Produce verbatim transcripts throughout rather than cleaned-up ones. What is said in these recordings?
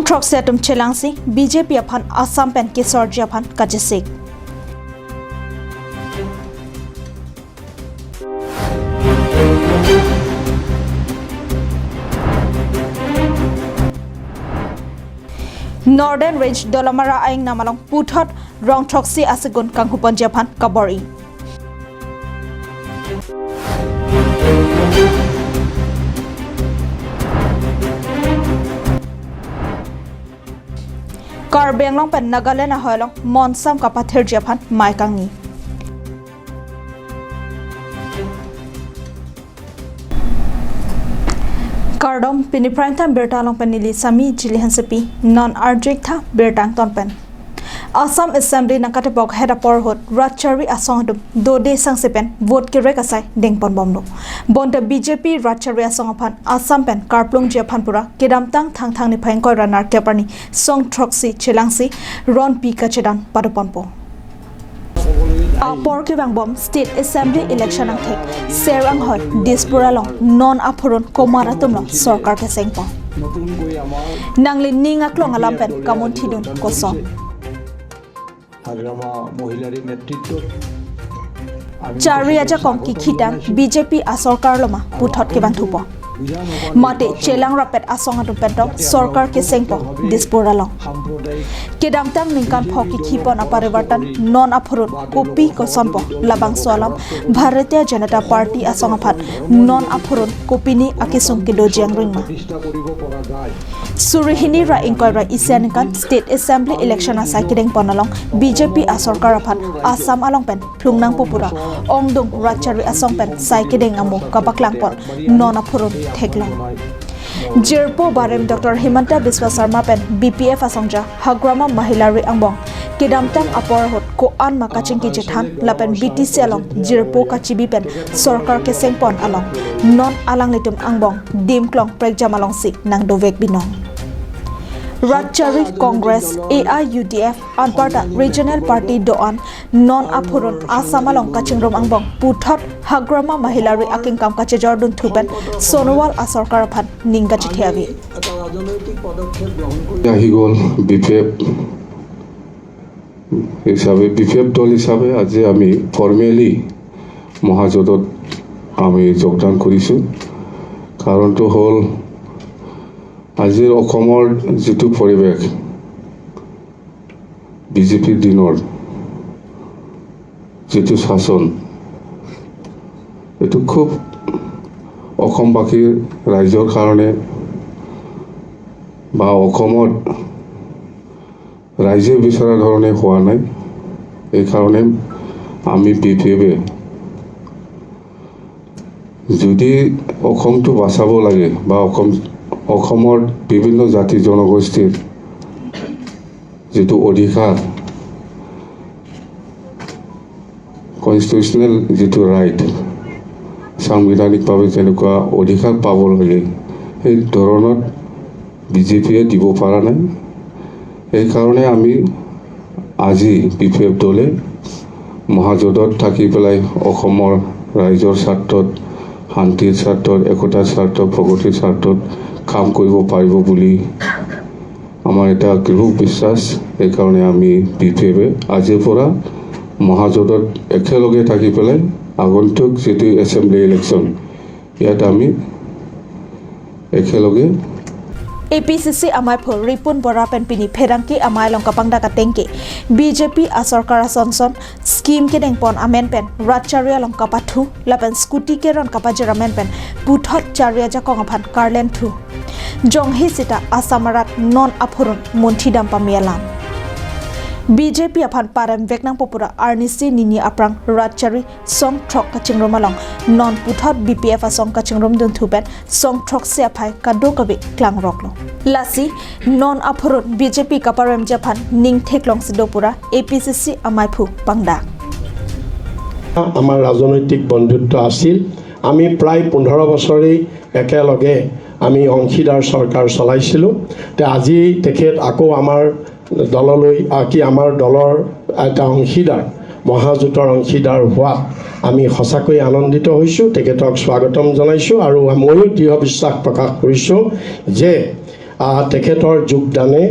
Throksi atum chelangsi B J P aphan Assam pen kesorji aphan kachesik. Northern Range Dolamara aingnam along puthot rong throksi asegun kanghuponji aphan kabor-i. Karbi Anglong pen Nagaland ahoi along monsam kapathirji aphan mei kangni. Kardom, pini Prime Time birta along pen neli Sami Jili Hansepi, non arju-ik tha birta angton pen. Assam Assembly nangkatebok het apor ahut rat charli asong atum dode sangse pen vote kerek asai dengponbomlo. Bonta B J P rat charli asong aphan Assam pen karplungji aphan pura kedamtang Thangthang niphai ingkoi ra nerkep arni song throksi chelangsi ronpi kachedan padoponpo. Apor kevangbom State Assembly election angthek Ser anghoi Dispur along non aphurun komat atumlo sorkar kesengpo. Nangli ning aklong alam pen kamunthidun koson. Hagrama মহিলাৰীৰ নেতৃত্বত আমি Charli ajakong kikhitang B J P asorkar loma puthot kevangthupo. Mate chelang rapet asong atum pen tong sorkar kesengpo Dispur along. Kedamtang ningkan pho kikhipon aparivartan non aphurun kopi kosonpo labangso alam Bharatiya Janata Party asong aphan non aphurun kopine akesung kedoji angring ma. Suri hini ra ingkoi ra isi aningkan State Assembly election asai kedengpon along B J P asorkar aphan Assam along pen phlung nangpo pura ongdung rat charli asong pen sai kedeng amo kapaklangpon non aphurun theklong. Jirpo barem Doctor Himanta Biswa Sarma pen B P F asongja Hagrama Mahilarí angbong kedamtang apor ahut ko-an ma kachingki chethan lapen B T C along jirpo kachibi pen sorkar kesengpon along non alanglitum angbong dim klong prekjam alongsi nangdovek binong. Rat charli Congress, A I U D F anparta regional party do-an non aphurun Assam along kachingrum angbong puthot Hagrama Mahilarí akengkam kachejordunthu pen Sonowal asorkar aphan ning kachethe ave. এটা ৰাজনৈতিক পদক্ষেপ গ্ৰহণ কৰি আহি গ'ল B P F হিচাপে, B P F দল হিচাপে আজি আমি ফৰ্মেলি মহাজোঁটত আমি যোগদান কৰিছোঁ। কাৰণটো হ'ল আজিৰ অসমৰ যিটো পৰিৱেশ, বি জে পিৰ দিনৰ যিটো শাসন, এইটো খুব অসমবাসীৰ ৰাইজৰ কাৰণে বা অসমত ৰাইজে বিচৰা ধৰণে হোৱা নাই। এইকাৰণে আমি বি পি এফে যদি অসমটো বচাব লাগে বা অসম, অসমৰ বিভিন্ন জাতি জনগোষ্ঠীৰ যিটো অধিকাৰ, কনষ্টিটিউচনেল যিটো ৰাইট, সাংবিধানিকভাৱে যেনেকুৱা অধিকাৰ পাব লাগে, সেই ধৰণত বি জে পিয়ে দিব পৰা নাই। সেইকাৰণে আমি আজি বি পি এফ দলে মহাজোঁটত থাকি পেলাই অসমৰ ৰাইজৰ স্বাৰ্থত, শান্তিৰ স্বাৰ্থত, একতাৰ স্বাৰ্থত, প্ৰগতিৰ স্বাৰ্থত কাম কৰিব পাৰিব বুলি আমাৰ এটা দৃঢ় বিশ্বাস। সেইকাৰণে আমি বি পি এফে আজিৰ পৰা মহাজোঁটত একেলগে থাকি পেলাই আগন্তুক যিটো এছেম্বলি ইলেকশ্যন, ইয়াত আমি একেলগে A P C C amaiphu Ripun Bora pen pini pherangke amei along kapangdak atengke B J P asorkar asonson scheme kedengpon amen pen rat charli along kapathu lapen scooty keron kapajir amen pen puthot charli ajakong aphan karlenthu. Jonghi sita Assam arat non aphurun munthidam pame alam. B J P aphan paremvek nangpo pura arnisi nini aphrang rat charli song throk kachingrum along non puthot B P F asong kachingrumdunthu pen song throksi aphai kadokave klangroklo. Lasi non aphurun B J P kaparemji aphan ning theklongsi do pura A P C C amaiphu pangdak. আমাৰ ৰাজনৈতিক বন্ধুত্ব আছিল। আমি প্ৰায় পোন্ধৰ বছৰেই একেলগে আমি অংশীদাৰ চৰকাৰ চলাইছিলোঁ। তে আজি তেখেত আকৌ আমাৰ দললৈ, আ, কি আমাৰ দলৰ এটা অংশীদাৰ, মহাজোঁটৰ অংশীদাৰ হোৱাত আমি সঁচাকৈ আনন্দিত হৈছোঁ। তেখেতক স্বাগতম জনাইছোঁ আৰু ময়ো দৃঢ় বিশ্বাস প্ৰকাশ কৰিছোঁ যে আহ, তেখেতৰ যোগদানে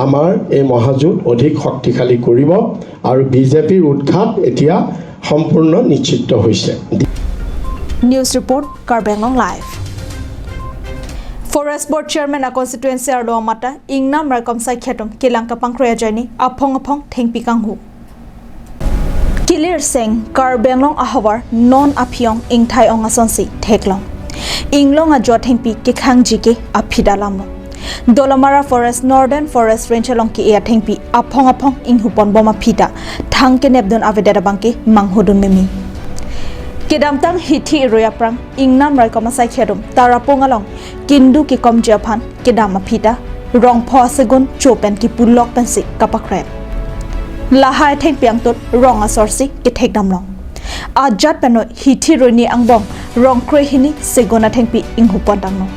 আমাৰ এই মহাজোঁট অধিক শক্তিশালী কৰিব আৰু বিজেপিৰ উৎখাত এতিয়া সম্পূৰ্ণ নিশ্চিত হৈছে। News report, Karbi Anglong Live. Forest Board Chairman a constituency arlo amata ingnam raikom asaikhei atum kelang kapangkroi ajoine aphong aphong thengpi kanghu. Kilir seng Karbi Anglong ahavar non aphi-ong ingthai-ong asonsi theklong. Inglong ajo athengpi kekhangji ke aphi ta alamlo. Dolamara Forest, Northern Forest Range along ke-e athengpi aphong aphong inghuponbom aphi ta thang kenepdun avedet abangke manghodun meme. Kedamtang hithi irui aphrang ingnam raikom asaikhei atum Tarapung along kindu kekomji aphan kedam aphi ta rongpho asegun cho pen kipulok pensi kapakrep. Lahai athengpi angtut rong asorsi kethekdamlong. Ajat penoi hithi irui ni angbong rong krehini segun athengpi inghupontanglo.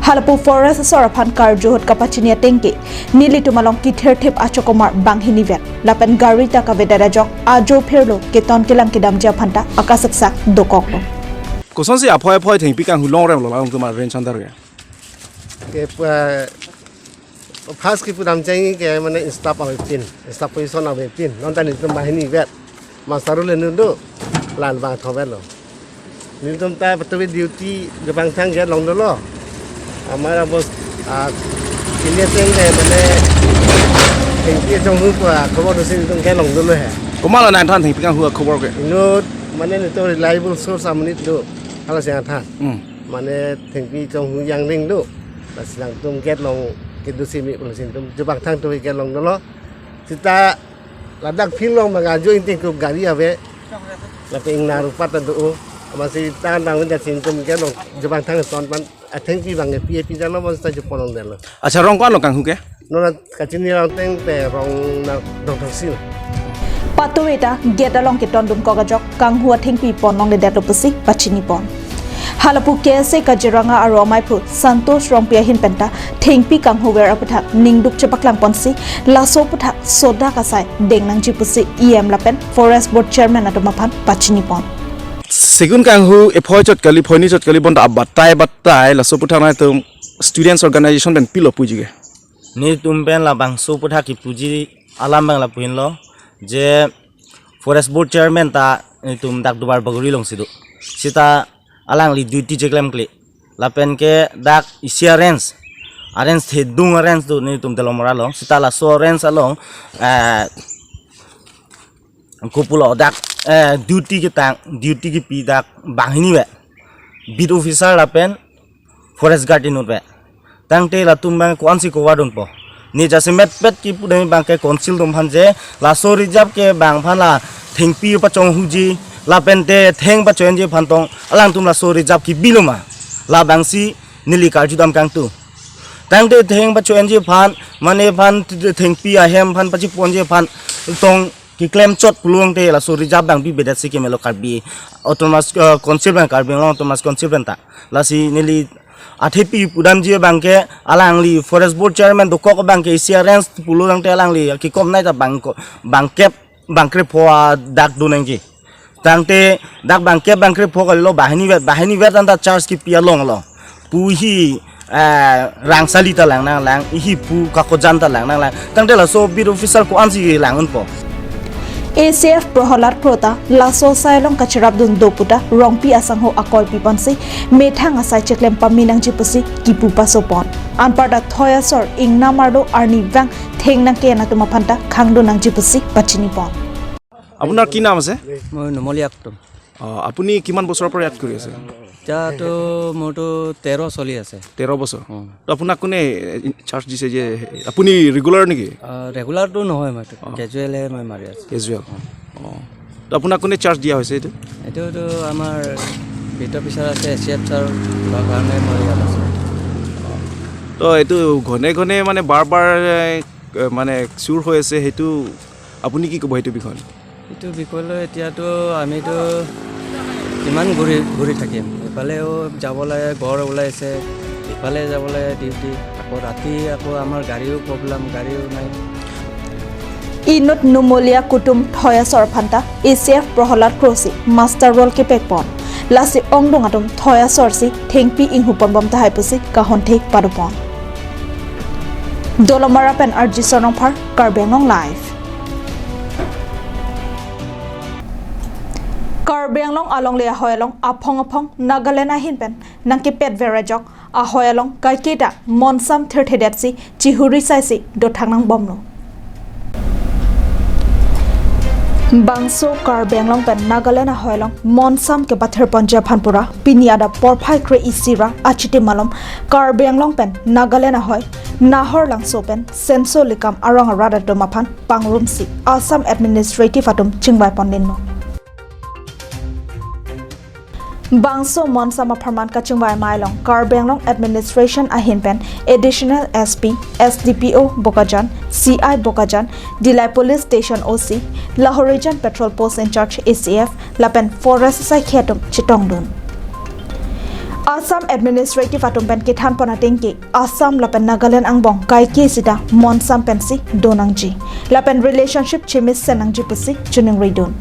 Halapu forest asor aphan karju ahut kapachini ateng ke nelitum along kithirthip achokomar banghinivet lapen gari ta kavedet ajok ajo phirlo keton kelang kedamji aphan ta akasaksak dokoklo. Kosonsi aphoi aphoi thengpi kanghu longremlo la alangtum a-range under ke? Ke pa, first kipudam cheng ke mane staff avepin, staff position avepin. Non ta nelitum banghinivet. Master le nundu, lan bang thobetlo. Nelitum ta patubi duty jopangthang gate long dolo. Amar abos, ah, ini ateng ke mane thengpi chonghu pa khobor dosi nelitum gate long dolo he. Komatlo nangthan thengpi kanghu akhobor ke? Inut mane nelitum reliable source amonit do. Hala si athan. Hmm. Mane thengpi chonghu jangring do. Lasi nangtum gate long kedo simi pulo si nelitum jopangthang tubi gate long dolo. Seta ladak field along bang ajo ingtingkup gari ave. Lapen ingna rupat ta do. Amatsi tan bang wenda si nelitum gate long jopangthang ton pan athengpi bang pi pi jalo bang seta jopolongdetlo. Accha, rong ko-anlo kanghu ke? Non ta kachini rong ateng te rong na dong thangsil. Patuve ta gate along ketondun kok ajok kanghu athengpi ponlongledetlo pusi pachinipon. Halapu K S A Kaziranga aro amaiphu Santosh Rongpi ahin penta thengpi kanghuver aputhak ningduk chepaklangponsi laso aputhak sodak asai deng nangji pusi E M lapen Forest Board Chairman atum aphan pachinipon. Segun kanghu ephoi chot kali, phoini chot kali bonta abatai batai laso aputhak nangtum students organization pen pilo puji ke? Nelitum pen labangso aputhak kipuji alam bang lapu-inlo, je Forest Board Chairman ta nelitum dak Duarbagori alongsi do. Seta alangli duty cheklemkle. Lapen ke dak isi a-range, a-range thedung a-range do nelitum Dolamara along. Seta laso a-range along, eh, kopulo dak, eh, duty ketang, duty kepi dak banghinivet. Beat officer lapen forest guard inutvet. Tangte latum bang ko-ansi cover dunpo. Ne jasemet pet kipudam bang ke council atum aphan je laso reserve ke bang aphan la thengpi pachonghuji lapen te theng pacho-enji aphan tong alangtum laso reserve kebilo ma. Labangsi neli karjudam kangtung. Tangte theng pacho-enji aphan, mane aphan thengpi ahem aphan pachiponji aphan tong keklem chot pulo tangte laso reserve bang bibedet si kemelo Karbi Autonomous, eh, Council bang, Karbi Anglong Autonomous Council bang ta. Lasi neli athepi pudamji bang ke alangli Forest Board Chairman dokok bang ke isi a-range pulo tangte alangli kekom nai ta bang ko, bangkep bangkrepho adak do nangji. Tangte dak bangkep bangkrepho kalilo banghinivet, banghinivet anta charge kipi along lo. Pu hi, eh, rangsali ta lang nanglang, hi pu kakojan ta lang nanglang. Tangte laso beat officer ko-ansi lang unpo. A C F Prohalad Kro ta laso asai along kacherapdun do puta Rongpi asangho akoi piponsi methang asai cheklem pame nangji pusi kipu pasopon. Anparta thoi asor ingnam arlo arnivang theng nangke-en atum aphan ta khangdun nangji pusi pachinipon. আপোনাৰ কি নাম আছে? মই নুমলীয়া কুটুম। অ, আপুনি কিমান বছৰৰ পৰা ইয়াত কৰি আছে? এতিয়াতো মোৰতো তেৰ চলি আছে। তেৰ বছৰ? অ। তো আপোনাক কোনে, এ, চাৰ্জ দিছে যে আপুনি ৰেগুলাৰ নেকি? আ, ৰেগুলাৰটো নহয় মই, অ। কেজুৱেলহে মই মাৰি আছোঁ। কেজুৱেল? অ। তো আপোনাক কোনে চাৰ্জ দিয়া হৈছে এইটো? এইটোতো আমাৰ বিট অফিচাৰ আছে, এ চি এফ ছাৰ হোৱাৰ কাৰণে মই ইয়াত আছোঁ। তো এইটো ঘনে ঘনে মানে বাৰ বাৰ, এ, মানে চুৰ হৈ আছে, সেইটো আপুনি কি ক'ব সেইটো বিষয়ে? এইটো বিষয়লৈ এতিয়াতো আমিতো কিমান ঘূৰি, ঘূৰি থাকিম? এইফালেও যাব লাগে, ঘৰ ওলাইছে, ইফালে যাব লাগে ডিউটি, আকৌ ৰাতি আকৌ আমাৰ গাড়ীও প্ৰব্লেম, গাড়ীও নাই। Inut Numolia kutum thoi asor aphan ta A C F Prohalad Kro si muster roll kepekpon. Lasi ongdung atum thoi asor si thengpi inghuponbom tahai pusi kahonthe padopon. Dolamara pen R G Sonongphar, Karbi Anglong Live. Karbi Anglong alongle ahoi along aphong aphong Nagaland ahin pen nangkepet verajok ahoi along kaiketa monsam thirthedetsi chihuri saisi dothak nangbomlo. Bangso Karbi Anglong pen Nagaland ahoi along monsam kepathirponji aphan pura pini adap porphai kre-isi ra achitim alom Karbi Anglong pen Nagaland ahoi Nahorlangso pen Senso Likam arong arat atum aphan pangrumsi Assam Administrative atum chingvai pondinlo. Bangso monsam apharman kachingvai amei along Karbi Anglong Administration ahin pen Additional S P, S D P O Bokajan, C I Bokajan, Dillai Police Station O C, Lahorijan Patrol Post in charge A C F, lapen Forest asaikhi atum chetongdun. Assam Administrative atum pen kethanpon atengke Assam lapen Nagaland angbong kaike sita monsam pensi donangji lapen relationship chemesen nangji pusi chiningridun.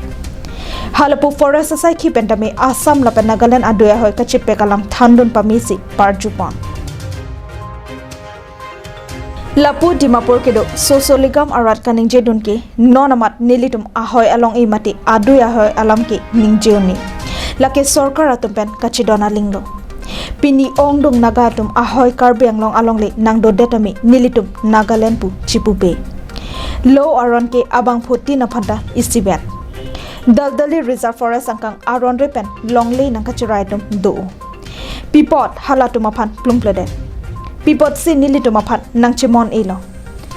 Halapu Forest asaikhi pen tame Assam lapen Nagaland adui ahoi kachepek alam thandun pamesi parjupon. Lapu Dimapur kedo Senso Likam arat kaningjedun ke non amat nelitum ahoi along-i mate adui ahoi alam ke ningje un-e. Lake sorkar atum pen kachedon alinglo. Pini ongdung Naga atum ahoi Karbi Anglong alongle nangdodet tame nelitum Nagaland pu chipupe. Lo aron ke abangphutin aphanta isivet. Daldali Reserve Forest angkang aron re pen longle nangkachirai atum do. Pi apot halatum aphan plungpledet? Pi apotsi nelitum aphan nangchemon-elo?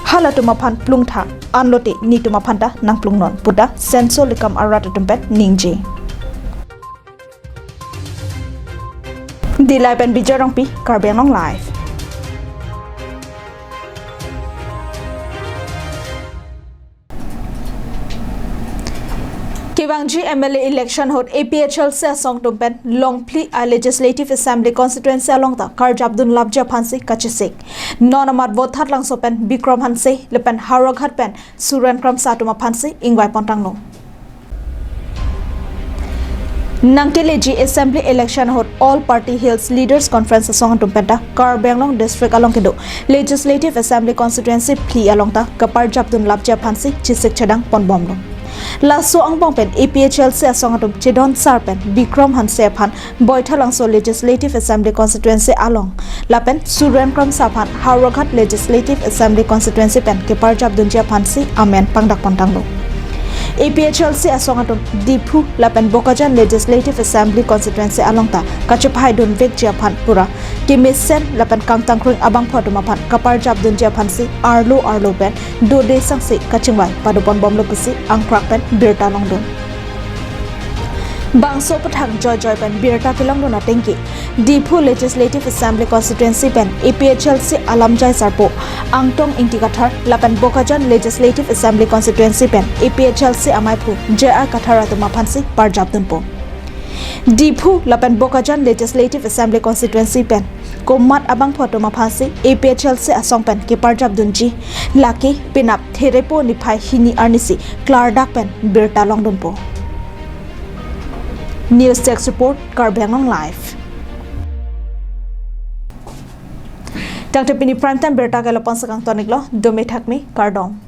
Halatum aphan plungtha, anlote netum aphanta nangplungnon puta Senso Likam arat atum pen ningje. Dillai pen Bijoy Rongpi, Karbi Anglong Live. Kevangji M L A election ahut A P H L C asong atum pen longphli a Legislative Assembly Constituency along ta karjap dunlapji aphansi kachesik. Non amat Vothatlangso pen Bikram Hanse lapen Howraghat pen Suren Kramsa atum aphansi ingvai pontanglo. Nangkeleji Assembly election ahut All Party Hills Leaders Conference asong atum penta Karbi Anglong District along kedo Legislative Assembly Constituency phli along ta kaparjap dunlapji aphansi chesik chedang ponbomlo. Laso angbong pen A P H L C asong atum chedon sar pen Bikram Hanse aphan Boithalangso Legislative Assembly Constituency along lapen Suren Kramsa aphan Howraghat Legislative Assembly Constituency pen keparjap dunji aphansi amen pangdak pontanglo. A P H L C asong atum Diphu lapen Bokajan Legislative Assembly Constituency along ta kachephai dunvekji aphan pura kemesen lapen kangtangkrung abangphu atum aphan kaparjap dunji aphansi arlo arlo pen dode sangsi kachingvai padopon bomlo pusi angkrak pen birta longdun. Bangso aphuthak joijoi pen birta kelongdun atengke Diphu Legislative Assembly Constituency pen A P H L C alamjai sarpo Angtong Ingti Kathar lapen Bokajan Legislative Assembly Constituency pen A P H L C amaiphu J I Kathar atum aphansi parjap dunpo. Diphu lapen Bokajan Legislative Assembly Constituency pen komat abangphu atum aphansi A P H L C asong pen keparjap dunji lake penap Therepo niphai hini arnisi klardak pen birta longdunpo. News Desk Report, Karbi Anglong Live. Tangte pini prime time birta ke lapu-an si kangton-iklo, dome thakme, kardom.